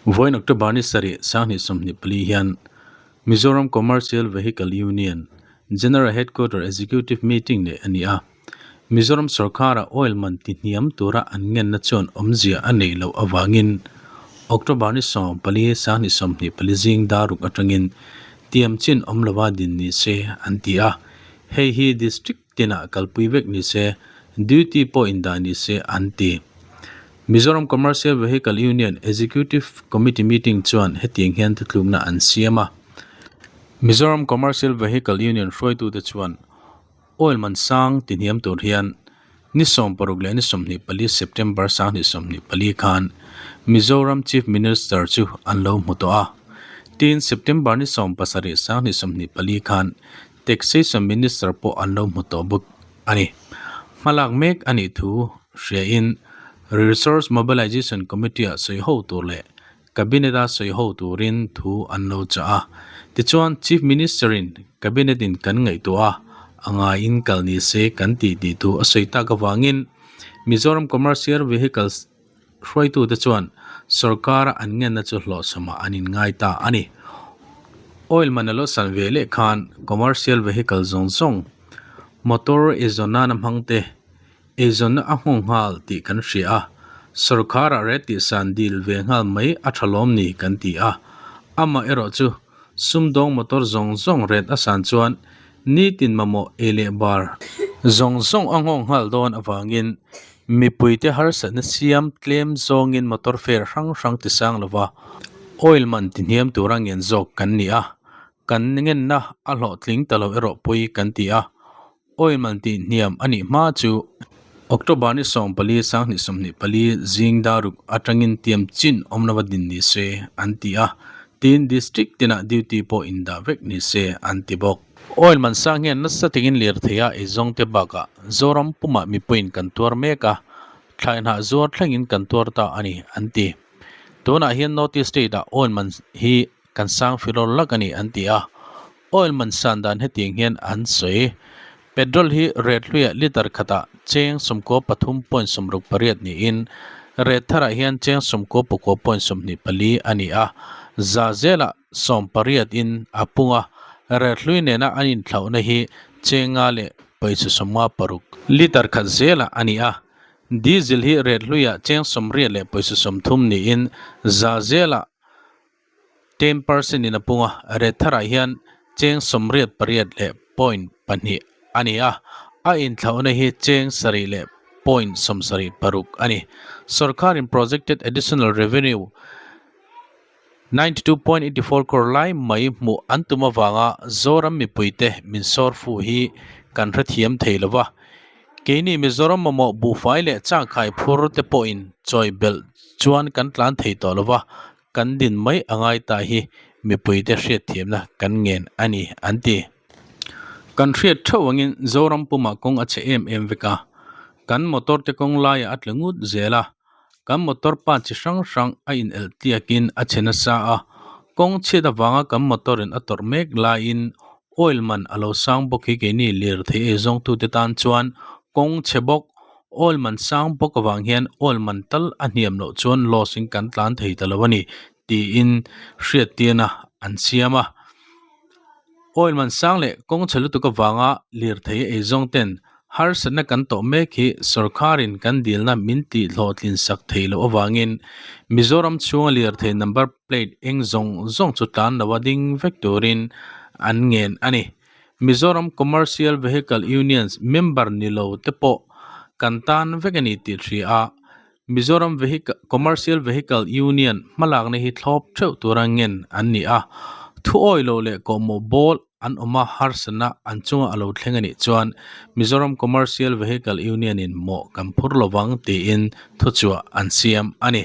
Vawiin October ni sarih 2024 hian Mizoram Commercial Vehicle Union General Headquarter Executive Meeting neih a ni a. Mizoram sorkara oil man ti hniam tura an ngenna chuan awmzia a neih loh avangin October ni 14 2024 zing dar ruk atangin tiam chin awm lova din ni se an ti a. Hei hi District tinah kalpui vek ni se, duty pawh indah ni se an ti. Mizoram Commercial Vehicle Union Executive Committee meeting chuan hetiang hian thutlukna an siam a. Mizoram Commercial Vehicle Union hruaitute chuan oil man sang ti hniam tur hian ni 60 leh ni 24 September 2024 khan Mizoram Chief Minister chu an lo hmu tawh a. Tin, September ni 17 2024 khan Taxation Minister pawh an lo hmu tawh bawk a ni. Hmalak mek a nih thu hriain Resource Mobilization Committee-ah sawi ho tur leh Cabinet-a sawi ho turin thu an lo chah a. Tichuan, Chief Minister-in Cabinet-in kan ngaihtuah a, a ngaiin kal ni se kan tih tih thu a sawi tak avangin Mizoram Commercial Vehicles Hruaitute chuan sorkara an ngenna chu hlawhchhamah an inngai ta a ni. Oil man a lo san ve leh khan commercial vehicle zawng zawng, motor eizawn nana hmang te, eizawnna a nghawng nghal tih kan hria a, sorkara rate tihsan dil ve nghal mai a tha lawm ni kan ti a. Amaherawh chu sumdawng motor zawng zawng rate a san chuan nitin mamawh ei leh bar zawng zawng a nghawng nghal dawn avangin Mipuite harsatna siam tlem zawngin motor fare hrang hrang ti sang lova oil man ti hniam tura ngen zawk kan ni a, kan ngenna a hlawhtling ta lo erawh pui kan ti a, oil man tih hniam a nih hma chu October ni 14 2024 zing daruk atangin tiam chin awm lova din ni se an ti a, tin district tinah duty pawh indah vek ni se an ti bawk. Oil man sang hian nasa takin lirthei a eizawng te bakah Zoram pumah mipuiin kan tuar mek a, thlaihnah zuar thlengin kan tuar ta a ni, an ti. Tunah hian North East State ah oil man hi kan sang filawr lak a ni, an ti a. Oil man san dan hetiang hian an sawi. Petrol hi ret hluiah litre khatah cheng 93.68 niin ret tharah hian cheng 99.24 a ni a, za zelah 18 in a pung a, ret hlui nena an inthlauhna hi cheng nga leh pawisa 56 litre khat zelah a ni a, diesel hi ret hluiah cheng 80 leh pawisa 30 niin za zelah 10% in a pung a, ret tharah hian cheng 88 leh point pahnih a ni a, a inthlauhna hi cheng sarih leh point 76 a ni. Sorkarin projected additional revenue 92.84 crore lai mai hmuh an tum avanga Zoram mipuite min sawr fuh hi kan hrethiam thei lo va, keini Mizoram mamawh buhfai leh changkhai phur te pawhin chawi belh chuan kan tlan thei tawh lo va, kan din mai a ngai ta hi mipuite hriatthiamna kan ngen a ni, an ti. Kan hriat theuh angin Zoram pumah kawng a chhe em em vek a, kan motor te kawng laiah a tla ngut zel a, kan motor pa chi hrang hrang a inelh tliakin a chhe nasa a, kawng chhiat avanga kan motor in a tawrh mek laiin oil man a lo sang bawk hi keini lirthei eizawngtute tan chuan kawng chhe bawk oil man sang bawk avang hian oil man tal a hniam loh chuan loss in kan tlan thei ta lo a ni tiin hriattirna an siam a. Oil man sang leh kawng chhe lutuk avanga lirthei eizawng ten harsatna kan tawh mek hi sorkarin kan dilna min tih hlawhtlin sak thei loh avangin Mizoram chhunga lirthei number plate eng zawng zawng chu tlan loa ding vek turin an ngen a ni. Mizoram Commercial Vehicle Unions member ni lo te pawh kan tan vek a ni tih hria a, Mizoram Commercial Vehicle Union hmalakna hi thlawp theuh tura ngen an ni a, thu awi loh leh kawhmawh bawl an awm a harsatna an chunga a lo thleng a nih chuan Mizoram Commercial Vehicle Union-in mawh kan phur lovang tiin thuchhuah an siam a ni.